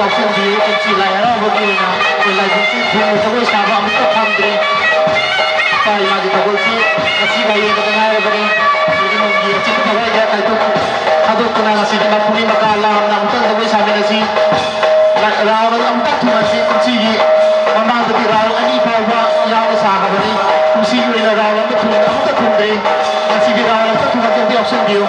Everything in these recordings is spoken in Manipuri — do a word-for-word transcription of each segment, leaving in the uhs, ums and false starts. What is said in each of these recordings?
ꯌꯥꯎꯁꯟꯕꯤꯌꯨ꯫ ꯀꯨꯝꯁꯤ ꯂꯥꯏ ꯍꯔꯥꯎꯕꯒꯤ ꯑꯣꯏꯅ ꯑꯩꯈꯣꯏ ꯂꯥꯏꯕꯨꯡꯁꯤ ꯊꯣꯡꯕ ꯖꯒꯣꯏ ꯁꯥꯕ ꯑꯃꯠꯇ ꯐꯪꯗ꯭ꯔꯤ꯫ ꯏꯄꯥ ꯏꯃꯥꯒꯤ ꯊꯧꯒꯜꯁꯤ ꯉꯁꯤꯒ ꯍꯌꯦꯡꯒꯗ ꯉꯥꯏꯔꯕꯅꯤ꯫ ꯏꯃꯨꯡꯒꯤ ꯑꯆꯤꯛꯄ ꯊꯋꯥꯏꯗ ꯀꯥꯏꯊꯣꯛ-, ꯊꯥꯗꯣꯛꯇꯨꯅ ꯉꯁꯤꯗꯤ ꯃꯄꯨꯅꯤ ꯃꯀꯥ ꯂꯥꯝꯅ ꯑꯃꯨꯛꯇꯪ ꯖꯒꯣꯏ ꯁꯥꯃꯤꯟꯅꯁꯤ꯫ ꯔꯥ-, ꯔꯥꯎꯟ ꯑꯃꯨꯛꯇꯪ ꯊꯨꯡꯍꯟꯁꯤ꯫ ꯀꯨꯝꯁꯤꯒꯤ ꯃꯃꯥꯡꯗꯗꯤ ꯔꯥꯎꯟ ꯑꯅꯤ ꯐꯥꯎꯕ ꯌꯥꯎꯅ ꯁꯥꯈ꯭ꯔꯕꯅꯤ꯫ ꯀꯨꯝꯁꯤꯒꯤ ꯑꯣꯏꯅ ꯔꯥꯎꯟ ꯑꯃ ꯊꯨꯡ-, ꯑꯃꯨꯛꯇ ꯊꯨꯡꯗ꯭ꯔꯤ꯫ ꯉꯁꯤꯗꯤ ꯔꯥꯎꯟ ꯑꯃꯨꯛꯇ ꯊꯨꯡꯍꯟꯁꯤ, ꯑꯃꯨꯛꯇ ꯌꯥꯎꯁꯟꯕꯤꯌꯨ꯫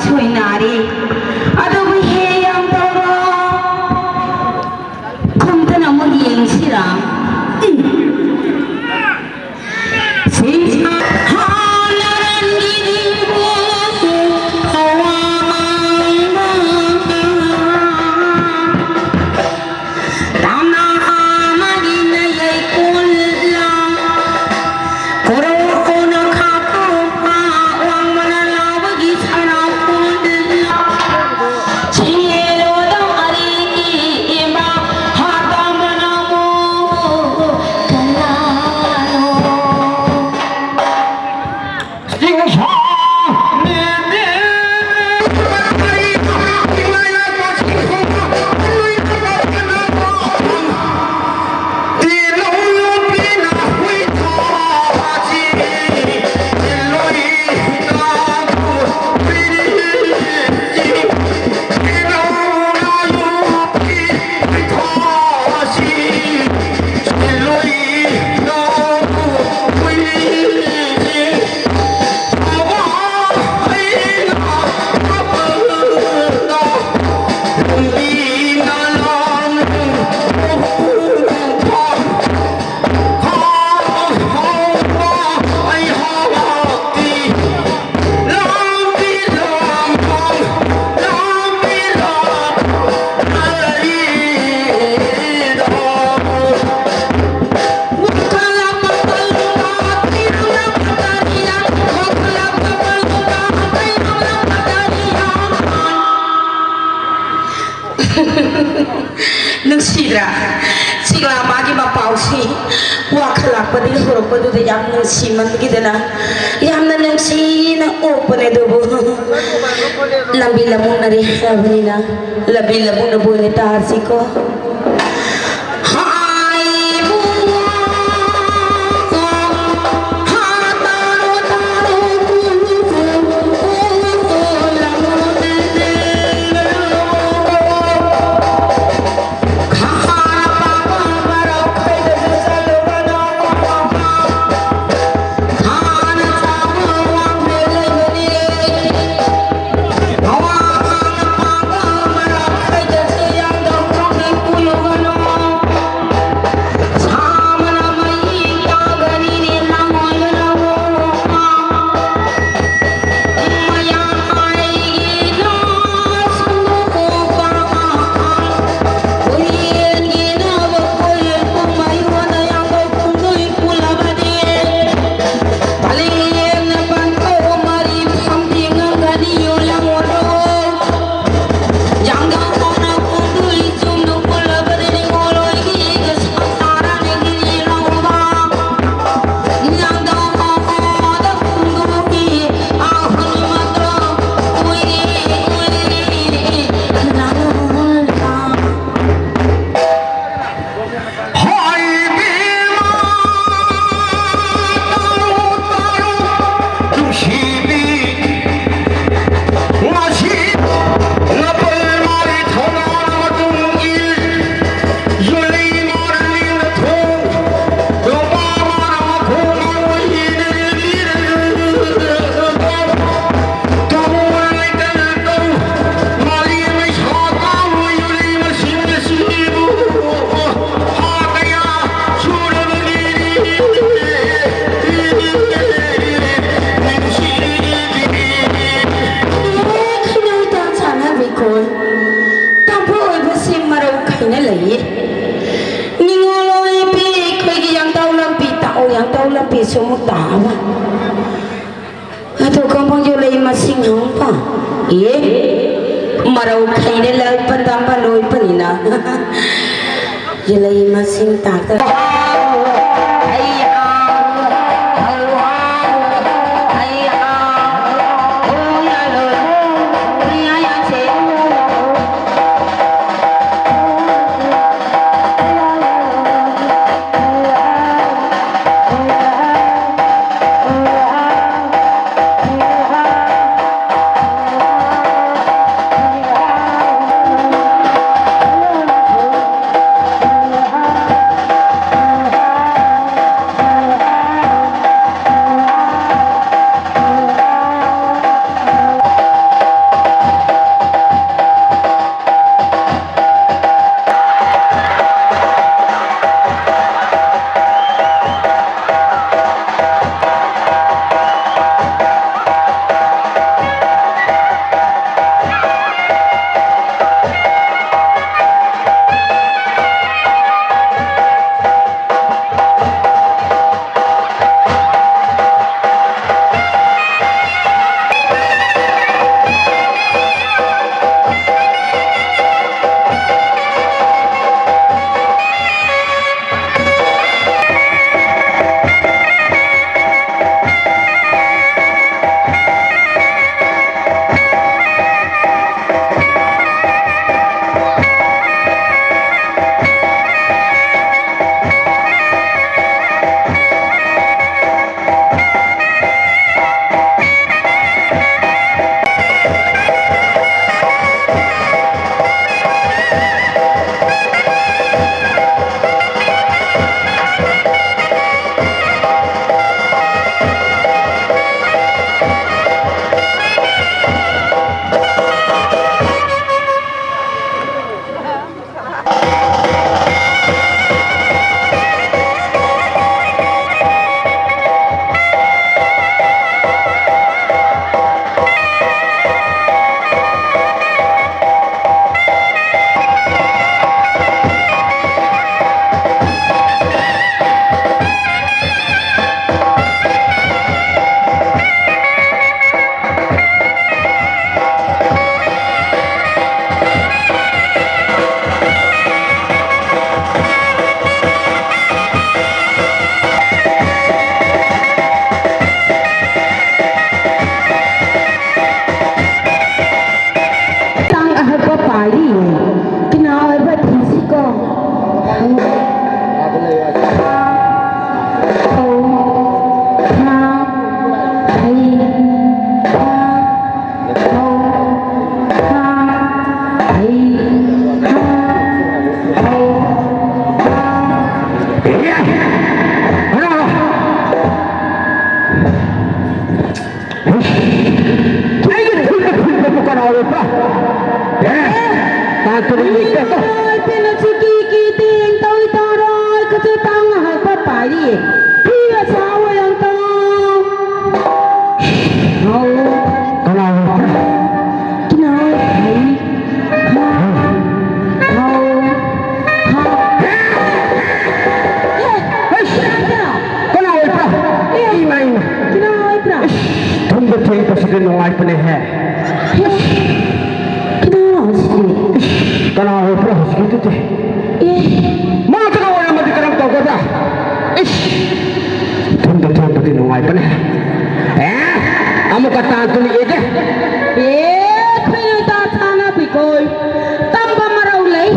ꯁꯣꯏꯅꯥꯔꯦ꯫ ꯑꯗꯨꯕꯨ ꯍꯦ ꯌꯥꯝ ꯇꯧꯔꯣ꯫ ꯈꯨꯝꯗꯅ ꯑꯃꯨꯛ ꯌꯦꯡꯁꯤꯔꯥ? ꯎꯝ꯫ ꯁꯤꯁꯥ ꯍꯥꯟꯅꯔꯟꯒꯤꯗꯤꯕꯨ ꯍꯋꯥ ꯃꯥꯡꯕ꯫ ꯇꯝꯅ ꯑꯃꯒꯤꯅ ꯌꯩꯀꯣꯜꯂ꯫ ꯀꯣꯔꯧ ꯀꯣꯟꯅ ꯈꯥꯛꯄ ꯋꯥꯡꯃꯅ ꯂꯥꯎꯕꯒꯤ ꯁꯅꯥ ꯀꯣꯟꯗ꯫ ꯆꯤꯡꯂꯦꯂꯣꯗ ꯑꯔꯤꯒꯤ ꯏꯃꯥ ꯍꯥꯇꯥꯃꯅ ꯃꯣ ꯀꯅꯥꯅꯣ? ꯆꯤꯡꯁꯥ ꯅꯨꯡꯁꯤꯗ꯭ꯔꯥ? ꯁꯤꯒ ꯃꯥꯒꯤ ꯃꯄꯥꯎꯁꯤ ꯋꯥꯈꯠꯂꯛꯄꯗꯒꯤ ꯍꯧꯔꯛꯄꯗꯨꯗ ꯌꯥꯝ ꯅꯨꯡꯁꯤꯃꯟꯈꯤꯗꯅ ꯌꯥꯝꯅ ꯅꯨꯡꯁꯤꯅ ꯑꯣꯛꯄꯅꯦ꯫ ꯑꯗꯨꯕꯨ ꯂꯝꯕꯤ ꯂꯝꯃꯨꯛꯅꯔꯦ ꯍꯥꯏꯕꯅꯤꯅ ꯂꯝꯕꯤ ꯂꯝꯃꯨꯛꯅꯕ ꯑꯣꯏꯅ ꯇꯥꯔꯁꯤꯀꯣ꯫ ꯌꯥꯡꯇꯧ ꯂꯝꯕꯤꯁꯨ ꯑꯃꯨꯛ ꯇꯥꯕ꯫ ꯑꯗꯨ ꯀꯃꯥꯡ ꯌꯣꯜꯂꯛꯏ ꯃꯁꯤꯡ ꯍꯪꯕ? ꯑꯦ, ꯃꯔꯧ ꯈꯩꯅ ꯂꯥꯛꯄ ꯇꯝꯕ ꯂꯣꯏꯕꯅꯤꯅ꯫ ꯌꯣꯜꯂꯛꯏ ꯃꯁꯤꯡ ꯇꯥꯛꯇ꯫ ꯅꯆꯤꯀꯤ ꯀꯤ ꯇꯦꯡ ꯇꯧꯏ ꯇꯥꯔꯣꯏ ꯀꯆꯨ ꯇꯥꯡꯅ ꯍꯥꯏꯕ ꯄꯥꯏꯔꯤ꯫ ꯐꯤꯕ ꯁꯥꯎ ꯌꯥꯝ ꯇꯧ꯫ ꯍꯥꯎ꯫ ꯀꯅꯥ ꯑꯣꯏ? ꯀꯅꯥ ꯑꯣꯏ? ꯍꯥꯎ꯫ ꯍꯥꯎ꯫ ꯍꯥꯎ꯫ ꯑꯦ, ꯀꯅꯥ ꯑꯣꯏꯕ꯭ꯔꯥ? ꯀꯅꯥ ꯑꯣꯏꯕ꯭ꯔꯥ? ꯑꯦ, ꯏꯃꯥ, ꯏꯃꯥ꯫ ꯀꯅꯥ ꯑꯣꯏꯕ꯭ꯔꯥ? ꯏꯁ, ꯊꯨꯝꯗ ꯊꯦꯡꯕꯁꯤꯗꯤ ꯅꯨꯡꯉꯥꯏꯕꯅꯦꯍꯦ꯫ ꯑꯦ, ꯀꯅꯥꯅꯣ ꯍꯧꯖꯤꯛꯀꯤ? ꯏꯁ, ꯀꯅꯥ ꯑꯣꯏꯕ꯭ꯔꯥ ꯍꯧꯖꯤꯛꯀꯤꯗꯨꯗꯤ? ꯑꯦ꯫ ꯃꯥ ꯀꯅꯥ ꯑꯣꯏꯔꯝꯃꯗꯤ ꯀꯔꯝ ꯇꯧꯒꯗ꯭ꯔꯥ? ꯏꯁ, ꯊꯨꯝꯗ ꯊꯦꯡꯕꯗꯤ ꯅꯨꯡꯉꯥꯏꯕꯅꯦ꯫ ꯑꯦ, ꯑꯃꯨꯛꯀ ꯇꯥꯟ ꯇꯨꯅꯤ ꯏꯒꯦ꯫ ꯑꯦ, ꯈꯣꯏꯅ ꯇꯥ ꯊꯥꯅ ꯄꯤꯀꯣꯏ꯫ ꯇꯝꯕ ꯃꯔꯧ ꯂꯩ꯫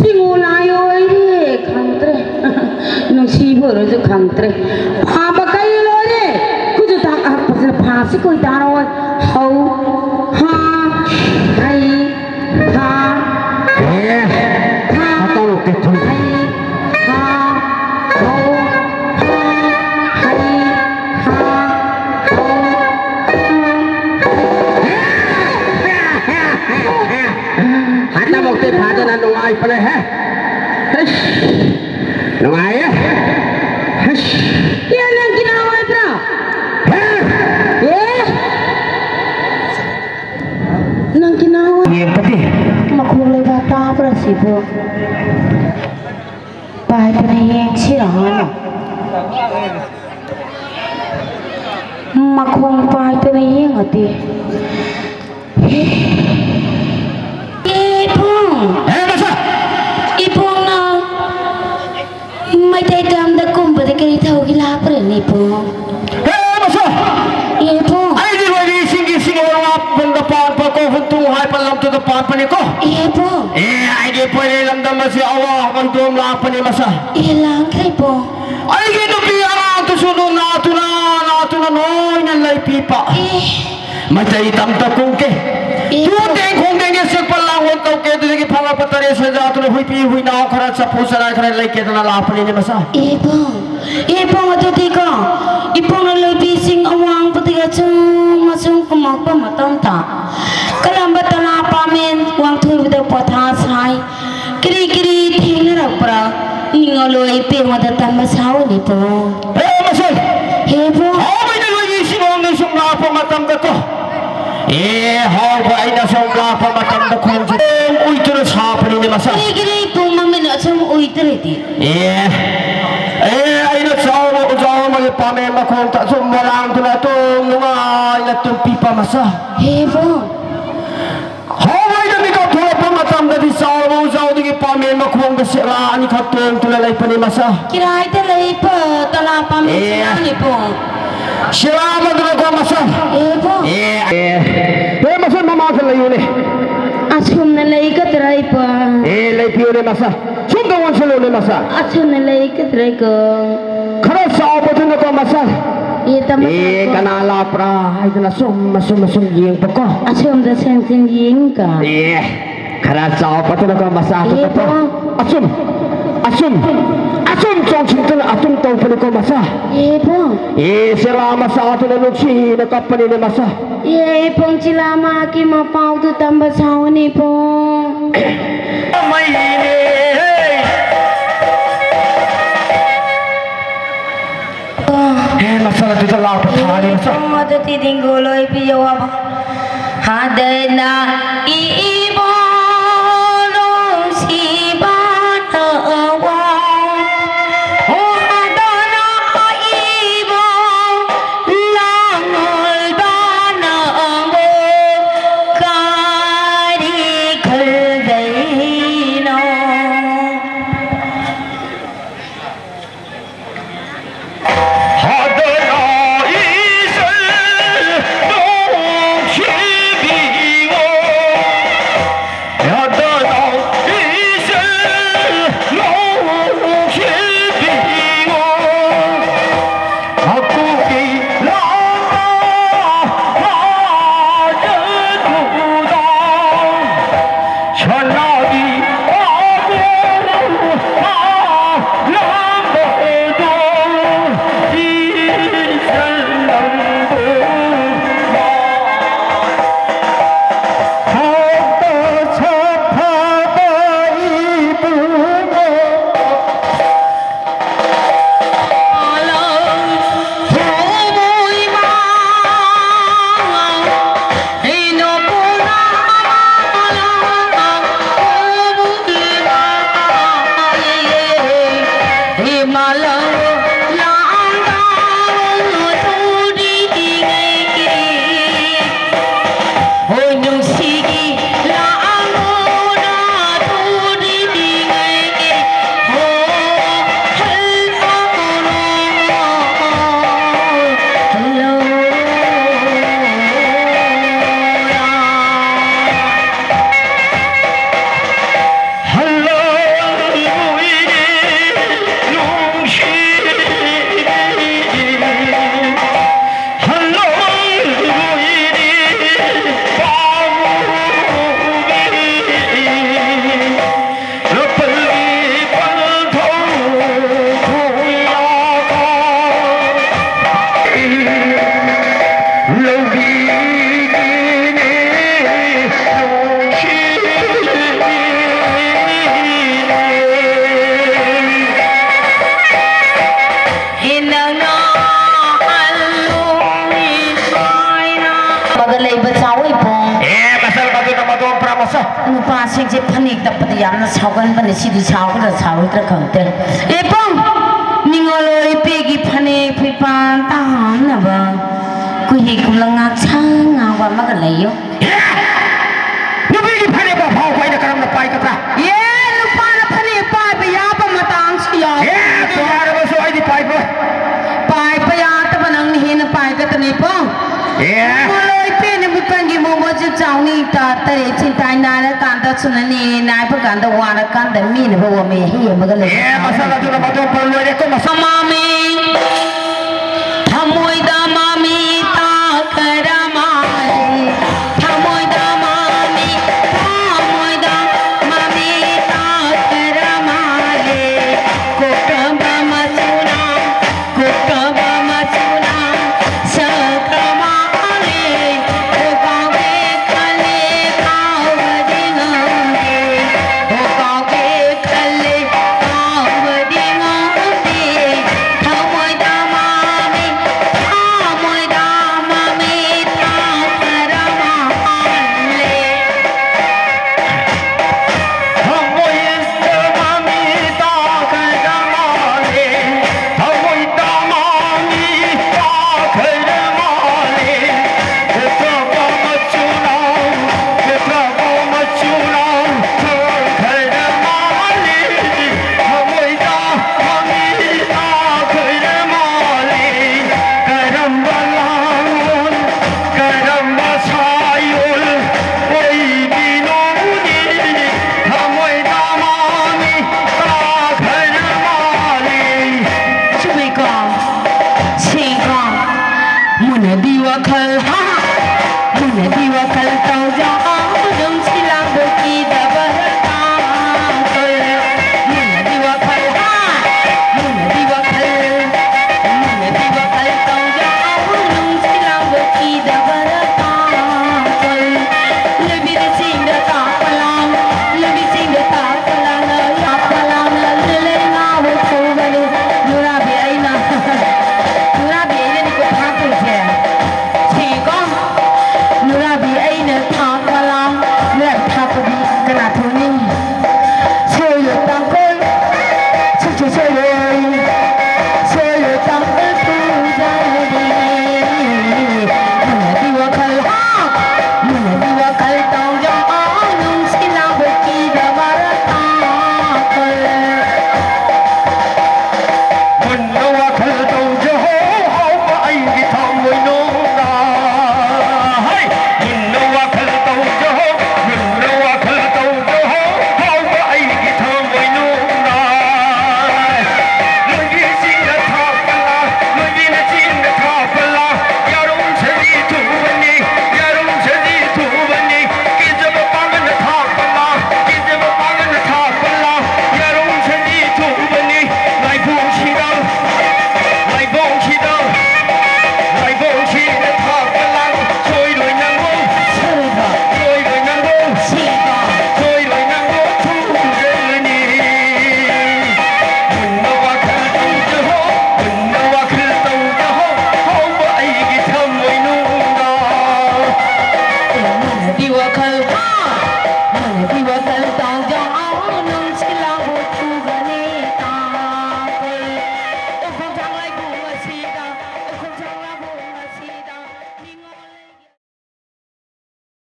ꯁꯤꯡꯉꯨ ꯂꯥꯏ ꯑꯣꯏꯔꯦ ꯈꯪꯗ꯭ꯔꯦ꯫ ꯅꯨꯡꯁꯤꯕ ꯑꯣꯏꯔꯁꯨ ꯈꯪꯗ꯭ꯔꯦ꯫ ꯐꯥꯕ ꯀꯩ ꯂꯣꯏꯔꯦ꯫ ꯈꯨꯖꯨ ꯊꯥꯛ ꯍꯛꯄꯁꯤꯅ ꯐꯥꯁꯤ ꯀꯣꯏ ꯇꯥꯔꯣꯏ꯫ ꯍꯧ, ꯍꯥ, ꯍꯩ, ꯍꯥ, ꯑꯦ, ꯍꯥ, ꯍꯥꯇꯧꯔꯛꯀꯦ ꯊꯨꯝ꯫ ꯍꯩ, ꯍꯥ, ꯍꯧ, ꯍꯥ, ꯍꯩ, ꯍꯥ, ꯍꯧ, ꯍꯥ꯫ ꯍꯟꯗꯛꯃꯛꯇꯤ ꯐꯖꯅ ꯅꯨꯡꯉꯥꯏꯕꯅꯦꯍꯦ꯫ ꯍꯩꯁ꯫ ꯅꯨꯡꯉꯥꯏꯌꯦ꯫ ꯍꯩꯁ꯫ ꯑꯦ, ꯅꯪ ꯀꯅꯥ ꯑꯣꯏꯕ꯭ꯔꯥ? ꯍꯦ? ꯑꯦ? ꯅꯪ ꯀꯅꯥ ꯑꯣꯏ-, ꯌꯦꯡꯕꯗꯤ꯫ ꯃꯈꯣꯡ ꯂꯩꯕꯥꯛ ꯇꯥꯕ꯭ꯔꯥ ꯁꯤꯕꯨ? ꯄꯥꯏꯗꯅ ꯌꯦꯡꯁꯤꯔ ꯍꯥꯟꯅ꯫ ꯃꯈꯣꯡ ꯄꯥꯏꯗꯅ ꯌꯦꯡꯉꯗꯤ꯫ ꯏꯕꯨꯡ! ꯍꯦ, ꯃꯁꯥ! ꯏꯕꯨꯡꯅ ꯃꯩꯇꯩ ꯇꯝꯗ ꯀꯨꯝꯕꯗ ꯀꯔꯤ ꯊꯧꯒꯤ ꯂꯥꯛꯄ꯭ꯔꯅꯦ, ꯏꯕꯨꯡ? ꯍꯦ, ꯃꯁꯥ! ꯏꯕꯨꯡ! ꯑꯩꯗꯤ ꯂꯣꯏꯔꯤ ꯏꯁꯤꯡꯒꯤ ꯏꯁꯤꯡ ꯑꯣꯔ ꯄꯨꯡꯗ ꯄꯥꯟꯕ ꯀꯣ ꯍꯨꯟꯇꯨ ꯍꯥꯏꯕ ꯂꯝꯗꯨꯗ ꯄꯥꯟꯕꯅꯤꯀꯣ꯫ ꯏꯕꯨꯡ! ꯑꯦ, ꯑꯩꯗꯤ ꯄꯣꯏꯔꯩ ꯂꯝꯗꯝ ꯑꯁꯤ ꯑꯋꯥꯕ ꯍꯨꯟꯗꯣꯝ ꯂꯥꯛꯄꯅꯤ, ꯃꯁꯥ꯫ ꯑꯦ, ꯂꯥꯡꯈ꯭ꯔꯦ, ꯏꯕꯨꯡ꯫ ꯑꯩꯒꯤ ꯅꯨꯄꯤ ꯑꯉꯥꯡꯗꯨꯁꯨ ꯑꯗꯨꯝ ꯅꯥꯇꯨꯅ, ꯅꯥꯇꯨꯅ ꯂꯣꯏꯅ ꯂꯩꯕꯤꯕ꯫ ꯑꯦ꯫ ꯃꯩꯇꯩ ꯇꯝꯗ ꯀꯨꯝꯒꯦ꯫ ꯏꯕꯨꯡ꯫ ꯇꯨ ꯇꯦꯡ ꯈꯣꯡ ꯇꯦꯡꯒꯦ ꯁꯦꯛꯄ ꯂꯥꯡꯑꯣꯟ ꯇꯧꯒꯦ꯫ ꯑꯗꯨꯗꯒꯤ ꯐꯪꯂꯛꯄ ꯇꯔꯦꯠ ꯁꯦꯟꯖꯥꯗꯨꯅ ꯍꯨꯏꯄꯤ ꯍꯨꯏꯅꯥꯎ ꯈꯔ ꯆꯐꯨ ꯆꯅꯥꯏ ꯈꯔ ꯂꯩꯒꯦꯗꯅ ꯂꯥꯛꯄꯅꯤꯅꯦ ꯃꯁꯥ꯫ ꯏꯕꯨꯡ, ꯏꯕꯨꯡ ꯑꯗꯨꯗꯤꯀꯣ, ꯏꯕꯨꯡꯅ ꯂꯣꯏꯕꯤꯁꯤꯡ ꯑꯋꯥꯡꯕꯗꯒꯤ ꯑꯆꯨꯝ ꯑꯆꯨꯝ ꯀꯨꯝꯃꯛꯄ ꯃꯇꯝꯗ ꯀꯂꯝꯕ ꯇꯂꯥ ꯄꯥꯃꯦꯟ ꯋꯥꯡꯊꯣꯏꯕꯗ ꯄꯣꯊꯥ ꯁꯥꯏ꯫ ꯀꯔꯤ ꯀꯔꯤ ꯊꯦꯡꯅꯔꯛꯄ꯭ꯔꯥ? ꯅꯤꯡꯉꯣꯜꯂꯣꯏ ꯏꯕꯦꯝꯃꯗ ꯇꯝꯕ ꯁꯥꯎꯅꯤꯕꯣ꯫ ꯑꯦ, ꯃꯁꯤ! ꯍꯦꯕꯣ꯫ ꯍꯥꯎꯕꯩꯅ ꯂꯣꯏꯕꯤ ꯁꯤꯕꯣꯡꯅ ꯁꯨꯝ ꯂꯥꯛꯄ ꯃꯇꯝꯗꯀꯣ꯫ ꯑꯦ, ꯍꯥꯎꯕ ꯑꯩꯅ ꯁꯨꯝ ꯂꯥꯛꯄ ꯃꯇꯝꯗ ꯈꯣꯡꯁꯦ ꯑꯗꯨꯝ ꯎꯏꯗꯨꯅ ꯁꯥꯕꯅꯤꯅꯦ ꯃꯁꯥ꯫ ꯀꯔꯤ ꯀꯔꯤ ꯄꯨꯡ ꯑꯃꯅ ꯑꯁꯨꯝ ꯎꯏꯗ꯭ꯔꯗꯤ? ꯑꯦ, ꯑꯦ, ꯑꯩꯅ ꯆꯥꯎꯕ ꯎꯖꯥꯎ ꯑꯃꯒꯤ ꯄꯥꯝꯃꯦ ꯃꯈꯣꯡꯗ ꯑꯁꯨꯝ ꯃꯣꯂꯥꯡꯗꯨꯅ ꯑꯗꯨꯝ ꯅꯨꯡꯉꯥꯏꯅ ꯇꯨꯝꯄꯤꯕ ꯃꯁꯥ꯫ ꯍꯦꯕꯣ꯫ ꯍꯣꯏ, ꯃꯤꯀꯞ ꯊꯣꯛꯂꯛꯄ ꯃꯇꯝꯗꯗꯤ ꯆꯥꯎꯔꯕ ꯎꯖꯥꯎꯗꯒꯤ ꯄꯥꯝꯃꯦ ꯃꯈꯣꯡꯗ ꯁꯦꯂꯥ ꯑꯅꯤꯈꯛ ꯇꯣꯡꯗꯨꯅ ꯂꯩꯕꯅꯤ ꯃꯁꯥ꯫ ꯀꯤꯔꯥꯏꯗ ꯂꯩꯕ ꯇꯂꯥ ꯄꯥꯝꯃꯤ ꯑꯦ꯫ ꯁꯦꯂꯥꯅꯤꯕꯣ꯫ ꯁꯦꯂꯥ ꯑꯃꯗꯨꯅꯀꯣ ꯃꯁꯥ꯫ ꯑꯦꯕꯣ꯫ ꯑꯦ, ꯑꯦ꯫ ꯑꯦ, ꯃꯁꯥ ꯃꯃꯥꯡꯗ ꯂꯩꯌꯨꯅꯦ꯫ ꯑꯁꯨꯝꯅ ꯂꯩꯒꯗ꯭ꯔꯥ ꯏꯄꯥ? ꯑꯦ, ꯂꯩꯕꯤꯌꯨꯅꯦ ꯃꯁꯥ꯫ ꯁꯣꯝꯗ ꯑꯣꯟꯁꯤꯜꯂꯨꯅꯦ ꯃꯁꯥ꯫ ꯑꯁꯨꯝꯅ ꯂꯩꯒꯗ꯭ꯔꯥ ꯏꯀꯣ? ꯈꯔ ꯆꯥꯎꯕꯗꯨꯅꯀꯣ ꯃꯁꯥ꯫ ꯑꯦ, ꯇꯝꯕ ꯑꯦ, ꯇꯥꯀꯣ꯫ ꯀꯅꯥ ꯂꯥꯛꯄ꯭ꯔꯥ ꯍꯥꯏꯗꯅ ꯁꯨꯝ, ꯑꯁꯨꯝ, ꯑꯁꯨꯝ ꯌꯦꯡꯕꯀꯣ꯫ ꯑꯁꯣꯝꯗ ꯁꯦꯡꯁꯦꯡ ꯌꯦꯡꯀ꯫ ꯑꯦ, ꯈꯔ ꯆꯥꯎꯕꯗꯨꯅꯀꯣ ꯃꯁꯥ ꯑꯦ, ꯑꯇꯣꯞꯄ꯫ ꯄꯣ꯫ ꯑꯁꯨꯝ, ꯑꯁꯨꯝ, ꯑꯁꯨꯝ ꯆꯣꯡꯁꯤꯟꯗꯨꯅ ꯑꯗꯨꯝ ꯇꯧꯕꯅꯤꯀꯣ ꯃꯁꯥ꯫ ꯑꯦ, ꯄꯣ꯫ ꯑꯦ, ꯁꯦꯂꯥ ꯃꯆꯥꯗꯨꯅ ꯅꯨꯡꯁꯤꯅ ꯀꯞꯄꯅꯤꯅꯦ ꯃꯁꯥ꯫ ꯑꯦ, ꯄꯣꯡ ꯆꯤꯂꯥ ꯃꯥꯒꯤ ꯃꯄꯥꯎꯗꯨ ꯇꯝꯕ ꯁꯥꯎꯅꯤ ꯄꯣꯡ꯫ ꯍꯦ, ꯃꯆꯜ ꯑꯗꯨꯗ ꯂꯥꯎꯕ ꯊꯥꯅꯤ, ꯃꯆꯜ꯫ ꯏꯕꯨꯡ ꯑꯗꯨꯗꯤ ꯗꯤꯡꯒꯨ ꯂꯣꯏ ꯄꯤꯌꯣ ꯍꯥꯏꯕ꯫ ꯍꯥꯗꯅ ꯏꯕꯨꯡ ꯅꯨꯡꯁꯤꯕꯅ ꯋꯥ꯫ ꯍꯥꯗꯅ ꯏꯕꯨꯡ ꯂꯥꯡꯉꯣꯜꯕꯅ ꯋꯥ꯫ ꯀꯔꯤ ꯈꯜꯗꯩꯅꯣ? ꯅꯨꯄꯥꯁꯤꯡꯁꯦ ꯐꯅꯦꯛ ꯇꯞꯄꯗ ꯌꯥꯝꯅ ꯁꯥꯎꯒꯟꯕꯅꯦ꯫ ꯁꯤꯗꯤ ꯁꯥꯎꯒꯗ꯭ꯔꯥ ꯁꯥꯎꯔꯣꯏꯗ꯭ꯔꯥ ꯈꯪꯗꯦ꯫ ꯏꯕꯨꯡ, ꯅꯤꯡꯉꯣꯜ ꯏꯄꯦꯒꯤ ꯐꯅꯦꯛ ꯐꯤꯄꯥꯟ ꯇꯥꯅꯕ ꯀꯨꯍꯤ ꯀꯨꯂꯪ ꯉꯥꯛꯁꯪ ꯉꯥꯡꯕ ꯑꯃꯒ ꯂꯩꯌꯨ꯫ ꯅꯨꯄꯤꯒꯤ ꯐꯅꯦꯛ ꯐꯥꯎ ꯑꯩꯅ ꯀꯔꯝꯅ ꯄꯥꯏꯒꯗ꯭ꯔꯥ? ꯑꯦ, ꯅꯨꯄꯥꯅ ꯐꯅꯦꯛ ꯄꯥꯏꯕ ꯌꯥꯕ ꯃꯇꯥꯡꯁꯨ ꯌꯥꯎ꯫ ꯑꯦ, ꯑꯗꯨ ꯌꯥꯔꯕꯁꯨ ꯑꯩꯗꯤ ꯄꯥꯏꯕ꯫ ꯄꯥꯏꯕ ꯌꯥꯗꯕ ꯅꯪꯅ ꯍꯦꯟꯅ ꯄꯥꯏꯒꯗꯅꯤꯕꯣ꯫ ꯑꯦ꯫ ꯃꯔꯣꯏ ꯄꯦꯅ ꯃꯤꯄꯟꯒꯤ ꯃꯣꯃꯣꯁꯦ ꯆꯥꯎꯅꯤ ꯇꯥ ꯇꯔꯦꯠ ꯁꯤꯟꯇꯥꯏ ꯅꯥꯏꯔꯀꯥꯟꯗ ꯁꯨꯅꯅꯤ ꯅꯥꯏꯕ ꯀꯥꯟꯗ ꯋꯥꯔꯀꯥꯟꯗ ꯃꯤꯅ ꯐꯥꯎꯕ ꯃꯤ ꯑꯍꯩ ꯑꯃꯒ ꯂꯩ꯫ ꯑꯦ, ꯃꯁꯛ ꯑꯗꯨꯅ ꯃꯇꯣꯡ ꯄꯜ ꯂꯣꯏꯔꯦꯀꯣ, ꯃꯁꯛ꯫ ꯃꯃꯤ ꯊꯃꯣꯏꯗ ꯃꯃꯤ ꯇꯥꯈꯔ ꯃꯥꯜꯂꯦ꯫ ꯊꯃꯣꯏꯗ ꯃꯃꯤ, ꯊꯃꯣꯏꯗ ꯃꯃꯤ ꯇꯥꯈꯔ ꯃꯥꯜꯂꯦ꯫ ꯀꯣꯛꯇꯕ ꯃꯆꯨꯅ ꯀꯣꯛꯇꯕ ꯃꯆꯨꯅ ꯁꯛꯈ꯭ꯔ ꯃꯥꯜꯂꯦ꯫ ꯀꯣꯛ ꯀꯥꯎꯒꯦ ꯈꯜꯂꯦ, ꯀꯥꯎꯕꯗꯤ ꯉꯝꯗꯦ꯫ ꯀꯣꯛ ꯀꯥꯎꯒꯦ ꯈꯜꯂꯦ, ꯀꯥꯎꯕꯗꯤ ꯉꯝꯗꯦ꯫ ꯊꯃꯣꯏꯗ ꯃꯃꯤ, ꯊꯃꯣꯏꯗ ꯃꯃꯤ ꯇꯥꯈ꯭ꯔ ꯃꯥꯜꯂꯦ꯫ ꯊꯃꯣꯏꯗ ꯃꯃꯤ ꯇꯥꯈ꯭ꯔ ꯃꯥꯜꯂꯦ꯫ ꯊꯃꯣꯏꯗ ꯃꯃꯤ ꯇꯥꯈ꯭ꯔ ꯃꯥꯜꯂꯦ꯫ ꯀꯣꯛꯇꯕ ꯃꯆꯨꯅ, ꯀꯣꯛꯇꯕ ꯃꯆꯨꯅ ꯊꯣꯛꯈ꯭ꯔ ꯃꯥꯜꯂꯦ꯫ ꯊꯃꯣꯏꯗ ꯃꯃꯤ ꯇꯥꯈ꯭ꯔ ꯃꯥꯜꯂꯦ꯫ ꯀꯔꯝꯕ ꯂꯥꯡꯑꯣꯟ, ꯀꯔꯝꯕ ꯁꯥꯏꯑꯣꯟ ꯑꯣꯏꯕꯤꯅꯣꯅꯤ? ꯊꯃꯣꯏꯗ ꯃꯃꯤ ꯇꯥꯈ꯭ꯔ ꯃꯥꯜꯂꯦ꯫ ꯆꯨꯝꯃꯤꯀꯣ? ꯁꯤꯀꯣ? ꯃꯨꯟꯅꯗꯤ ꯋꯥꯈꯜ, ꯍꯥ? ꯃꯨꯟꯅꯗꯤ ꯋꯥꯈꯜ